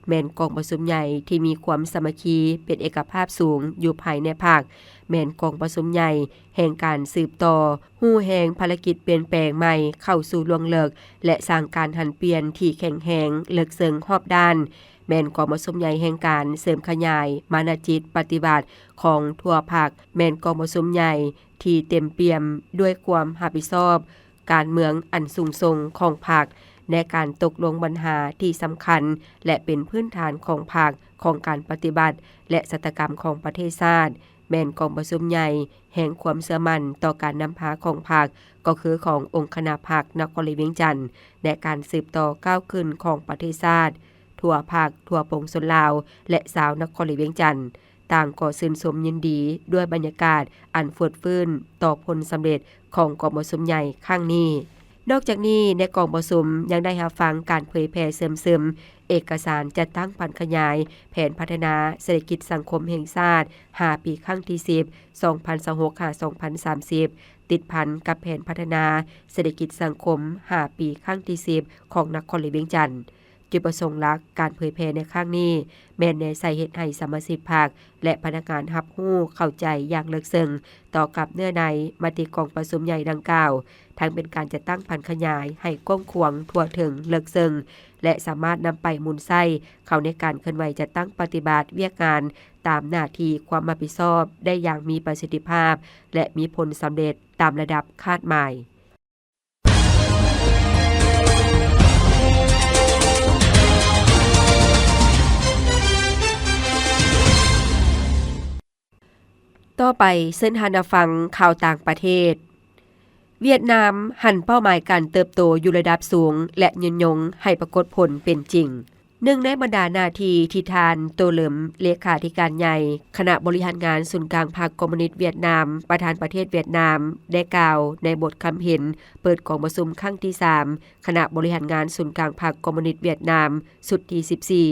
ແມ່ນກອງປະຊຸມໃຫຍ່ທີ່ມີຄວາມສາມັກຄີເປັນເອກະພາບສູງຢູ່ພາຍໃນພັກ, ແມ່ນກອງປະຊຸມໃຫຍ່ແຫ່ງການສືບຕໍ່ ຮູ້ແຮງພາລະກິດປ່ຽນແປງໃໝ່ເຂົ້າສູ່ລວງເລິກ ແລະ ສ້າງການຫັນປ່ຽນທີ່ແຂງແຮງ, ເລິກເຊິ່ງຮອບດ້ານ, ແມ່ນກອງປະຊຸມໃຫຍ່ແຫ່ງການເສີມຂະຫຍາຍມານະຈິດປະຕິວັດຂອງທົ່ວພັກ, ແມ່ນກອງປະຊຸມໃຫຍ່ທີ່ເຕັມປ່ຽມດ້ວຍຄວາມຮັບຜິດຊອບການເມືອງອັນສູງສົ່ງຂອງພັກ ໃນການຕົກລົງບັນຫາທີ່ສຳຄັນ ແລະ ເປັນພື້ນຖານຂອງພັກ, ຂອງການປະຕິບັດ ແລະ ຊະຕາກຳຂອງປະເທດຊາດ. ແມ່ນກອງປະຊຸມໃຫຍ່ແຫ່ງຄວາມເຊື່ອໝັ້ນຕໍ່ການນຳພາຂອງພັກ, ກໍຄືຂອງອົງຄະນະພັກນະຄອນຫຼວງວຽງຈັນ ແລະ ການສືບຕໍ່ກ້າວຂຶ້ນຂອງປະເທດຊາດ ທົ່ວພັກ, ທົ່ວປວງຊົນລາວ ແລະ ຊາວນະຄອນຫຼວງວຽງຈັນ ຕ່າງກໍຊື່ນຊົມຍິນດີດ້ວຍບັນຍາກາດອັນຟົດຟື້ນຕໍ່ຜົນສຳເລັດຂອງກອງປະຊຸມໃຫຍ່ຄັ້ງນີ້. ນອກຈາກນີ້, ໃນກອງປະຊຸມຍັງໄດ້ຮັບຟັງການເຜີຍແຜ່ເຊື່ອມຊຶມເອກະສານຈັດຕັ້ງຜັນຂະຫຍາຍແຜນພັດທະນາເສດຖະກິດສັງຄົມແຫ່ງຊາດຫ້າປີ ຄັ້ງທີສິບ ສອງພັນຊາວຫົກ ຫາ ສອງພັນສາມສິບ ຕິດພັນກັບແຜນພັດທະນາເສດຖະກິດສັງຄົມຫ້າປີ ຄັ້ງທີສິບ ຂອງນະຄອນຫຼວງວຽງຈັນ. ຈຸດປະສົງຫຼັກການເຜີຍແຜ່ໃນຄັ້ງນີ້ ແມ່ນແນໃສ່ເຮັດໃຫ້ສະມາຊິກພັກ ແລະ ພະນັກງານຮັບຮູ້ເຂົ້າໃຈຢ່າງເລິກເຊິ່ງຕໍ່ກັບເນື້ອໃນມະຕິກອງປະຊຸມໃຫຍ່ດັ່ງກ່າວ, ທັງເປັນການຈັດຕັ້ງຜັນຂະຫຍາຍໃຫ້ກວ້າງຂວາງ, ທົ່ວເຖິງ, ເລິກເຊິ່ງ ແລະ ສາມາດນຳໄປໝູນໃຊ້ເຂົ້າໃນການເຄື່ອນໄຫວຈັດຕັ້ງປະຕິບັດວຽກງານຕາມໜ້າທີ່ຄວາມຮັບຜິດຊອບໄດ້ຢ່າງມີປະສິດທິພາບ ແລະ ມີຜົນສຳເລັດຕາມລະດັບຄາດໝາຍ. ຕໍ່ໄປເຊີນທ່ານຮັບຟັງຂ່າວຕ່າງປະເທດ. ຫວຽດນາມຫັນເປົ້າໝາຍການເຕີບໂຕຢູ່ລະດັບສູງ ແລະ ຍືນຍົງໃຫ້ປາກົດຜົນເປັນຈິງ. ໜຶ່ງໃນບັນດາໜ້າທີ່ທີ່ທ່ານ ໂຕເຫຼີມ ເລຂາທິການໃຫຍ່ຄະນະບໍລິຫານງານສູນກາງພັກຄອມມູນິດຫວຽດນາມ, ປະທານປະເທດຫວຽດນາມ ໄດ້ກ່າວໃນບົດຄຳເຫັນເປີດກອງປະຊຸມຄັ້ງທີສາມ ຄະນະບໍລິຫານງານສູນກາງພັກຄອມມູນິດຫວຽດນາມ ຊຸດທີສິບສີ່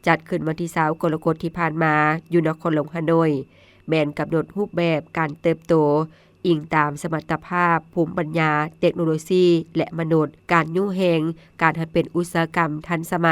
ຈັດຂຶ້ນວັນທີຊາວ ກໍລະກົດທີ່ຜ່ານມາ ຢູ່ນະຄອນຫຼວງຮາໂນ້ຍ, ແມ່ນກຳນົດຮູບແບບການເຕີບໂຕ ອີງຕາມສະມັດຕະພາບ, ພູມປັນຍາ, ເຕັກໂນໂລຊີ ແລະ ມະນຸດ, ການຍູ້ແຮງ, ການຫັນເປັນອຸດສາຫະກຳທັນສະໄໝ,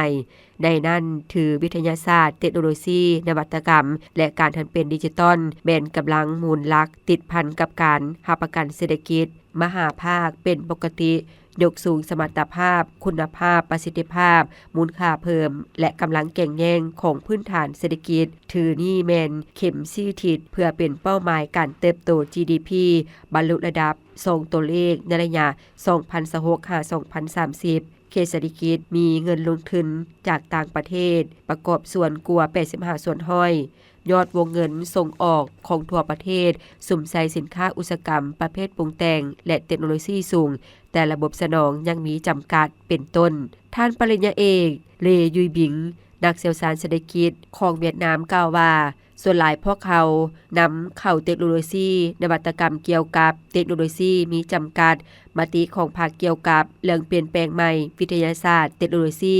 ໃນນັ້ນຖືວິທະຍາສາດ, ເຕັກໂນໂລຊີ, ນະວັດຕະກຳ ແລະ ການຫັນເປັນດິຈິຕອນ ແມ່ນກຳລັງມູນຫຼັກຕິດພັນກັບການຮັບປະກັນເສດຖະກິດມະຫາພາກເປັນປົກກະຕິ, ຍົກສູງສະມັດຕະພາບ, ຄຸນນະພາບ, ປະສິດທິພາບ, ມູນຄ່າເພີ່ມ ແລະ ກຳລັງແກ່ງແຍ່ງຂອງພື້ນຖານເສດຖະກິດ. ຖືນີ້ແມ່ນເຂັມຊີ້ທິດເພື່ອເປັນເປົ້າໝາຍການເຕີບໂຕ ຈີດີພີ ບັນລຸລະດັບສອງຕົວເລກໃນໄລຍະສອງພັນຊາວຫົກ ຫາ ສອງພັນສາມສິບ. ເຂດເສດຖະກິດມີເງິນລົງທຶນຈາກຕ່າງປະເທດປະກອບສ່ວນກວ່າແປດສິບຫ້າສ່ວນຮ້ອຍ. ຍອດວົງເງິນສົ່ງອອກຂອງທົ່ວປະເທດສຸມໃສ່ສິນຄ້າອຸດສາຫະກຳປະເພດປຸງແຕ່ງ ແລະ ເຕັກໂນໂລຊີສູງ, ແຕ່ລະບົບສະໜອງຍັງມີຈຳກັດ ເປັນຕົ້ນ. ທ່ານປະລິນຍາເອກ ເລ ຢຸຍບິງ ນັກຊ່ຽວຊານເສດຖະກິດຂອງຫວຽດນາມກ່າວວ່າ, ສ່ວນຫຼາຍພວກເຮົານຳເຂົ້າເຕັກໂນໂລຊີ, ນະວັດຕະກຳກ່ຽວກັບເຕັກໂນໂລຊີມີຈຳກັດ. ມະຕິຂອງພັກກ່ຽວກັບເລື່ອງປ່ຽນແປງໃໝ່ວິທະຍາສາດເຕັກໂນໂລຊີ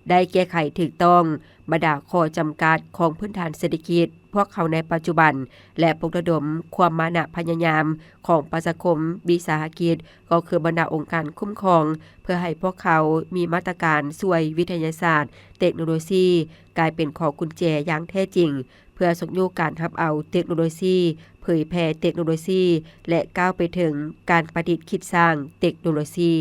ໄດ້ແກ້ໄຂຖືກຕ້ອງ. ບັນດາຂໍ້ຈຳກັດຂອງພື້ນຖານເສດຖະກິດພວກເຮົາໃນປັດຈຸບັນ ແລະ ປຸກລະດົມຄວາມມານະພະຍາຍາມຂອງປະຊາຄົມວິສາຫະກິດ ກໍຄືບັນດາອົງການຄຸ້ມຄອງ ເພື່ອໃຫ້ພວກເຂົາມີມາດຕະການຊ່ວຍວິທະຍາສາດເຕັກໂນໂລຊີ ກາຍເປັນຂໍ້ກຸນແຈຢ່າງແທ້ຈິງ ເພື່ອຊຸກຍູ້ການຮັບເອົາເຕັກໂນໂລຊີ, ເຜີຍແຜ່ເຕັກໂນໂລຊີ ແລະ ກ້າວໄປເຖິງການປະດິດຄິດສ້າງເຕັກໂນໂລຊີ.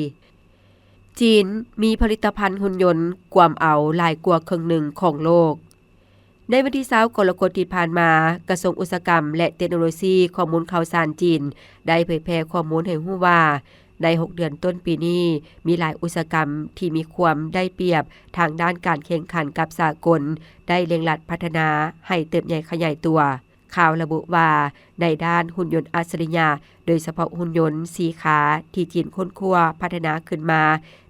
ຈີນມີຜະລິດຕະພັນຫຸ່ນຍົນກວມເອົາຫຼາຍກວ່າເຄິ່ງໜຶ່ງຂອງໂລກ. ໃນວັນທີຊາວ ກໍລະກົດທີ່ຜ່ານມາ, ກະຊວງອຸດສາຫະກຳ ແລະ ເຕັກໂນໂລຊີຂໍ້ມູນຂ່າວສານຈີນ ໄດ້ເຜີຍແຜ່ຂໍ້ມູນໃຫ້ຮູ້ວ່າ, ໃນຫົກເດືອນຕົ້ນປີນີ້, ມີຫຼາຍອຸດສາຫະກຳທີ່ມີຄວາມໄດ້ປຽບທາງດ້ານການແຂ່ງຂັນກັບສາກົນ ໄດ້ເລັ່ງລັດພັດທະນາໃຫ້ເຕີບໃຫຍ່ຂະຫຍາຍຕົວ. ຂ່າວລະບຸວ່າ, ໃນດ້ານຫຸ່ນຍົນອັດສະລິຍະ, ໂດຍສະເພາະຫຸ່ນຍົນສີ່ຂາທີ່ຈີນຄົ້ນຄວ້າພັດທະນາຂຶ້ນມາ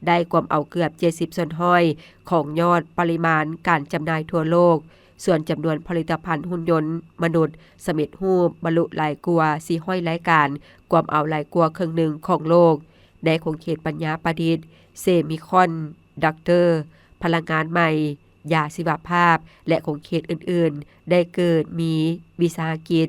ໄດ້ກວມເອົາເກືອບເຈັດສິບສ່ວນຮ້ອຍຂອງຍອດປະລິມານການຈຳໜ່າຍທົ່ວໂລກ. ສ່ວນຈຳນວນຜະລິດຕະພັນຫຸ່ນຍົນມະນຸດສຳເລັດຮູບບັນລຸຫຼາຍກວ່າສີ່ຮ້ອຍລາຍການ, ກວມເອົາຫຼາຍກວ່າເຄິ່ງໜຶ່ງຂອງໂລກ. ໃນຂົງເຂດປັນຍາປະດິດ, ເຊມິຄອນ, ດັກເຕີ, ພະລັງງານໃໝ່, ຢາຊີວະພາບ ແລະ ຂົງເຂດອື່ນໆ ໄດ້ເກີດມີວິສາຫະກິດ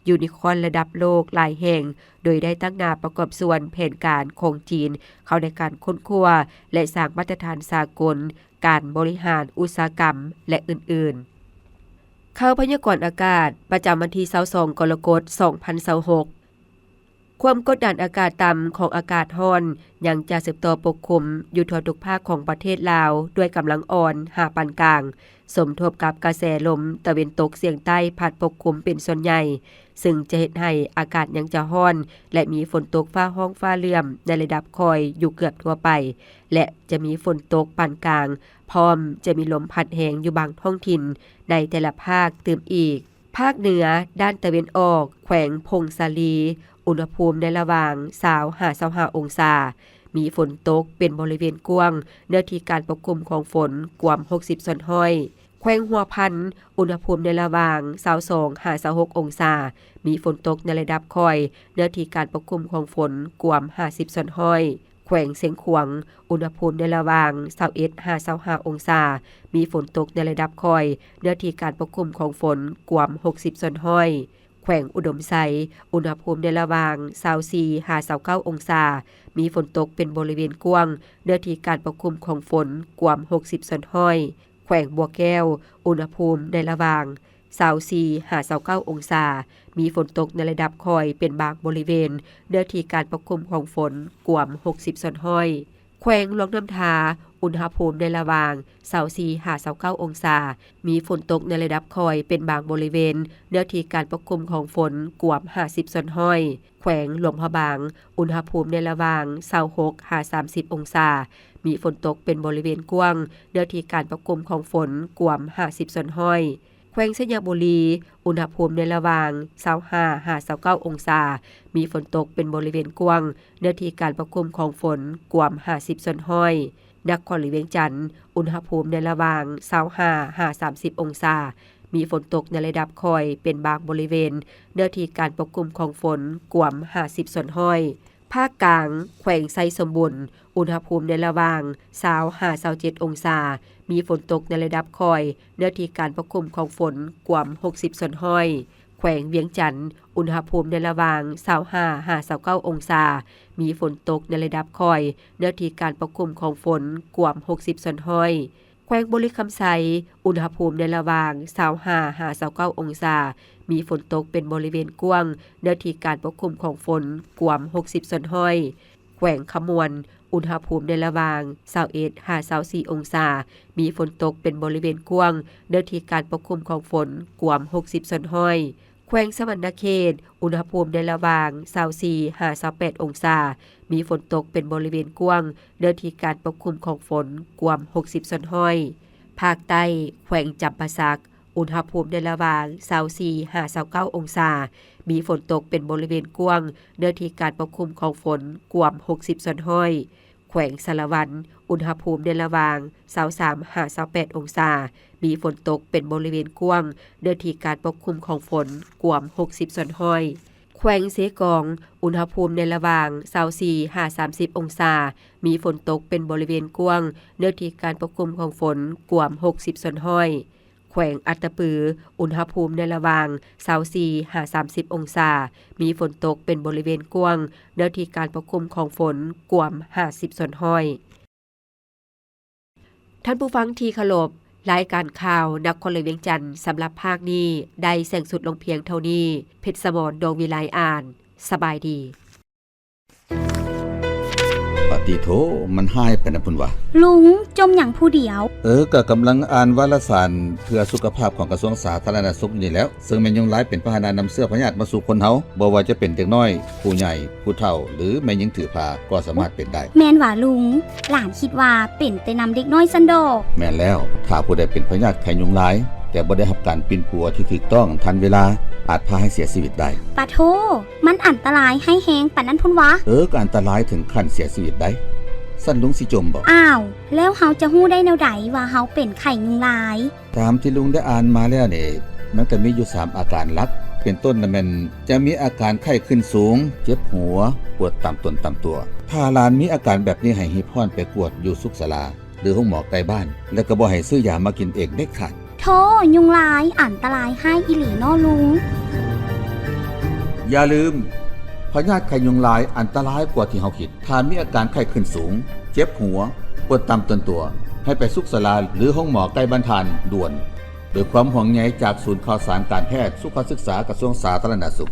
ຢູນິຄອນລະດັບໂລກຫຼາຍແຫ່ງ, ໂດຍໄດ້ຕັ້ງໜ້າປະກອບສ່ວນແຜນການຂອງຈີນເຂົ້າໃນການຄົ້ນຄວ້າ ແລະ ສ້າງມາດຕະຖານສາກົນການບໍລິຫານອຸດສາຫະກຳ ແລະ ອື່ນໆ. ຂ່າວພະຍາກອນອາກາດປະຈຳວັນທີຊາວສອງ ກໍລະກົດ ສອງພັນຊາວຫົກ. ຄວາມກົດດັນອາກາດຕ່ຳຂອງອາກາດຮ້ອນຍັງຈະສືບຕໍ່ປົກຄຸມຢູ່ທົ່ວທຸກພາກຂອງປະເທດລາວດ້ວຍກຳລັງອ່ອນຫາປານກາງ, ສົມທົບກັບກະແສລົມຕາເວັນຕົກສຽງໃຕ້ພັດປົກຄຸມເປັນສ່ວນໃຫຍ່, ຊຶ່ງຈະເຮັດໃຫ້ອາກາດຍັງຈະຮ້ອນ ແລະ ມີຝົນຕົກຟ້າຮ້ອງຟ້າເຫຼື້ອມໃນລະດັບຄ່ອຍຢູ່ເກືອບທົ່ວໄປ ແລະ ຈະມີຝົນຕົກປານກາງ, ພ້ອມຈະມີລົມພັດແຮງຢູ່ບາງທ້ອງຖິ່ນໃນແຕ່ລະພາກຕື່ມອີກ. ພາກເໜືອດ້ານຕາເວັນອອກ, ແຂວງຜົ້ງສາລີ, ອຸນຫະພູມໃນລະຫວ່າງຊາວຫາຊາວຫ້າອົງສາ, ມີຝົນຕົກເປັນບໍລິເວນກວ້າງ, ເນື້ອທີ່ການປົກຄຸມຂອງຝົນກວມຫົກສິບສ່ວນຮ້ອຍ. ແຂວງຫົວພັນ, ອຸນຫະພູມໃນລະຫວ່າງຊາວສອງຫາຊາວຫົກອົງສາ, ມີຝົນຕົກໃນລະດັບຄ່ອຍ, ເນື້ອທີ່ການປົກຄຸມຂອງຝົນກວມຫ້າສິບສ່ວນຮ້ອຍ. ແຂວງຊຽງຂວາງ, ອຸນຫະພູມໃນລະຫວ່າງຊາວເອັດຫາຊາວຫ້າອົງສາ, ມີຝົນຕົກໃນລະດັບຄ່ອຍ, ເນື້ອທີ່ການປົກຄຸມຂອງຝົນກວມຫົກສິບສ່ວນຮ້ອຍ. ແຂວງອຸດົມໄຊ, ອຸນຫະພູມໃນລະຫວ່າງຊາວສີ່ຫາຊາວເກົ້າອົງສາ, ມີຝົນຕົກເປັນບໍລິເວນກວ້າງ, ເນື້ອທີ່ການປົກຄຸມຂອງຝົນກວມຫົກສິບສ່ວນຮ້ອຍ. ແຂວງບົວແກ້ວ, ອຸນຫະພູມໃນລະຫວ່າງຊາວສີ່ຫາຊາວເກົ້າອົງສາ, ມີຝົນຕົກໃນລະດັບຄ່ອຍເປັນບາງບໍລິເວນ, ເນື້ອທີ່ການປົກຄຸມຂອງຝົນກວມຫົກສິບສ່ວນຮ້ອຍ. ແຂວງຫຼວງນ້ຳທາ, ອຸນຫະພູມໃນລະຫວ່າງຊາວສີ່ຫາຊາວເກົ້າອົງສາ, ມີຝົນຕົກໃນລະດັບຄ່ອຍເປັນບາງບໍລິເວນ, ເນື້ອທີ່ການປົກຄຸມຂອງຝົນກວມຫ້າສິບສ່ວນຮ້ອຍ. ແຂວງຫຼວງພະບາງ, ອຸນຫະພູມໃນລະຫວ່າງຊາວຫົກຫາສາມສິບອົງສາ, ມີຝົນຕົກເປັນບໍລິເວນກວ້າງ, ເນື້ອທີ່ການປົກຄຸມຂອງຝົນກວມຫ້າສິບສ່ວນຮ້ອຍ. ແຂວງໄຊຍະບູລີ, ອຸນຫະພູມໃນລະຫວ່າງຊາວຫ້າຫາຊາວເກົ້າອົງສາ, ມີຝົນຕົກເປັນບໍລິເວນກວ້າງ, ເນື້ອທີ່ການປົກຄຸມຂອງຝົນກວມຫ້າສິບສ່ວນຮ້ອຍ. ນະຄອນຫຼວງວຽງຈັນ, ອຸນຫະພູມໃນລະຫວ່າງຊາວຫ້າຫາສາມສິບອົງສາ, ມີຝົນຕົກໃນລະດັບຄ່ອຍເປັນບາງບໍລິເວນ, ເນື້ອທີ່ການປົກຄຸມຂອງຝົນກວມຫ້າສິບສ່ວນຮ້ອຍ. ພາກກາງ, ແຂວງໄຊສົມບູນ, ອຸນຫະພູມໃນລະຫວ່າງຊາວຫາຊາວເຈັດອົງສາ, ມີຝົນຕົກໃນລະດັບຄ່ອຍ, ເນື້ອທີ່ການປົກຄຸມຂອງຝົນກວມຫົກສິບສ່ວນຮ້ອຍ. ແຂວງວຽງຈັນ, ອຸນຫະພູມໃນລະຫວ່າງຊາວຫ້າຫາຊາວເກົ້າອົງສາ, ມີຝົນຕົກໃນລະດັບຄ່ອຍ, ເນື້ອທີ່ການປົກຄຸມຂອງຝົນກວມຫົກສິບສ່ວນຮ້ອຍ. ແຂວງບໍລິຄຳໄຊ, ອຸນຫະພູມໃນລະຫວ່າງຊາວຫ້າຫາຊາວເກົ້າອົງສາ, ມີຝົນຕົກເປັນບໍລິເວນກວ້າງ, ເນື້ອທີ່ການປົກຄຸມຂອງຝົນກວມຫົກສິບສ່ວນຮ້ອຍ. ແຂວງຄຳມ່ວນ, ອຸນຫະພູມໃນລະຫວ່າງຊາວເອັດຫາຊາວສີ່ອົງສາ, ມີຝົນຕົກເປັນບໍລິເວນກວ້າງ, ເນື້ອທີ່ການປົກຄຸມຂອງຝົນກວມຫົກສິບສ່ວນຮ້ອຍ. ແຂວງສະຫວັນນະເຂດ, ອຸນຫະພູມໃນລະຫວ່າງຊາວສີ່ຫາຊາວແປດອົງສາ, ມີຝົນຕົກເປັນບໍລິເວນກວ້າງ, ເນື້ອທີ່ການປົກຄຸມຂອງຝົນກວມຫົກສິບສ່ວນຮ້ອຍ. ພາກໃຕ້, ແຂວງຈຳປາສັກ, ອຸນຫະພູມໃນລະຫວ່າງຊາວສີ່ຫາຊາວເກົ້າອົງສາ, ມີຝົນຕົກເປັນບໍລິເວນກວ້າງ, ເນື້ອທີ່ການປົກຄຸມຂອງຝົນກວມຫົກສິບສ່ວນຮ້ອຍ. ແຂວງສາລະວັນ, ອຸນຫະພູມໃນລະຫວ່າງຊາວສາມຫາຊາວແປດອົງສາ, ມີຝົນຕົກເປັນບໍລິເວນກວ້າງ, ເນື້ອທີ່ການປົກຄຸມຂອງຝົນກວມຫົກສິບສ່ວນຮ້ອຍ. ແຂວງເຊກອງ, ອຸນຫະພູມໃນລະຫວ່າງຊາວສີ່ຫາສາມສິບອົງສາ, ມີຝົນຕົກເປັນບໍລິເວນກວ້າງ, ເນື້ອທີ່ການປົກຄຸມຂອງຝົນກວມຫົກສິບສ່ວນຮ້ອຍ. ແຂວງອັດຕະປື, ອຸນຫະພູມໃນລະຫວ່າງຊາວສີ່ຫາສາມສິບອົງສາ, ມີຝົນຕົກເປັນບໍລິເວນກວ້າງ, ເນື້ອທີ່ການປົກຄຸມຂອງຝົນກວມຫ້າສິບສ່ວນຮ້ອຍ. ທ່ານຜູ້ຟັງທີ່ເຄົາລົບ, ລາຍການຂ່າວນະຄອນຫຼວງວຽງຈັນສຳລັບພາກນີ້ໄດ້ສິ້ນສຸດລົງພຽງເທົ່ານີ້. ເພັດສະໝອນ ດອງວິໄລ ອ່ານ. ສະບາຍດີ. ປະຕິໂທ, ມັນຮ້າຍປານນັ້ນພຸ້ນຫວາ? ລຸງ, ຈົ່ມຫຍັງຜູ້ດຽວ? ເອີ, ກະກຳລັງອ່ານວາລະສານເພື່ອສຸຂະພາບຂອງກະຊວງສາທາລະນະສຸກຢູ່ນີ້ແລ້ວ, ເຊິ່ງແມ່ນຍຸງລາຍເປັນພາຫະນະນຳເຊື້ອພະຍາດມາສູ່ຄົນເຮົາ, ບໍ່ວ່າຈະເປັນເດັກນ້ອຍ, ຜູ້ໃຫຍ່, ຜູ້ເຖົ້າ ຫຼື ແມ່ຍິງຖືພາກໍສາມາດເປັນໄດ້. ແມ່ນຫວາລຸງ? ຫຼານຄິດວ່າເປັນແຕ່ນຳເດັກນ້ອຍຊັ້ນດອກ. ແມ່ນແລ້ວ, ຖ້າຜູ້ໃດເປັນພະຍາດໄຂ້ຍຸງລາຍ ແຕ່ບໍ່ໄດ້ຮັບການປິ່ນປົວທີ່ຖືກຕ້ອງທັນເວລາ, ອາດພາໃຫ້ເສຍຊີວິດໄດ້. ປາໂທ! ມັນອັນຕະລາຍຮ້າຍແຮງປານນັ້ນພຸ້ນຫວາ? ເອີ, ກໍອັນຕະລາຍເຖິງຂັ້ນເສຍຊີວິດໄດ໋. ຊັ້ນລຸງຊິຈົ່ມບໍ? ອ້າວ, ແລ້ວເຮົາຈະຮູ້ໄດ້ແນວໃດວ່າເຮົາເປັນໄຂ້ຍຸງລາຍ? ຕາມທີ່ລຸງໄດ້ອ່ານມາແລ້ວນີ້, ມັນກໍມີຢູ່ສາມອາການຫຼັກ. ເປັນຕົ້ນນະແມ່ນ ຈະມີອາການໄຂ້ຂຶ້ນສູງ, ເຈັບຫົວ, ປວດຕາມຕົນຕາມຕົວ. ຖ້າຫຼານມີອາການແບບນີ້, ໃຫ້ຮີບຮ້ອນໄປກວດຢູ່ສຸກສາລາ ຫຼື ໂຮງໝໍໃກ້ບ້ານ, ແລະ ກໍບໍ່ໃຫ້ຊື້ຢາມາກິນເອງເດັດຂາດ. ໂທ້, ຍຸງລາຍອັນຕະລາຍຮ້າຍອີ່ຫຼີເນາະລຸງ. ຢ່າລືມ, ພະຍາດໄຂ້ຍຸງລາຍອັນຕະລາຍກວ່າທີ່ເຮົາຄິດ. ຖ້າມີອາການໄຂ້ຂຶ້ນສູງ, ເຈັບຫົວ, ປວດຕາມຕົນຕົວ, ໃຫ້ໄປສຸກສາລາ ຫຼື ໂຮງໝໍໃກ້ບ້ານທ່ານດ່ວນ. ດ້ວຍຄວາມຫ່ວງໃຍຈາກສູນຂ່າວສານການແພດສຸຂະສຶກສາ ກະຊວງສາທາລະນະສຸກ.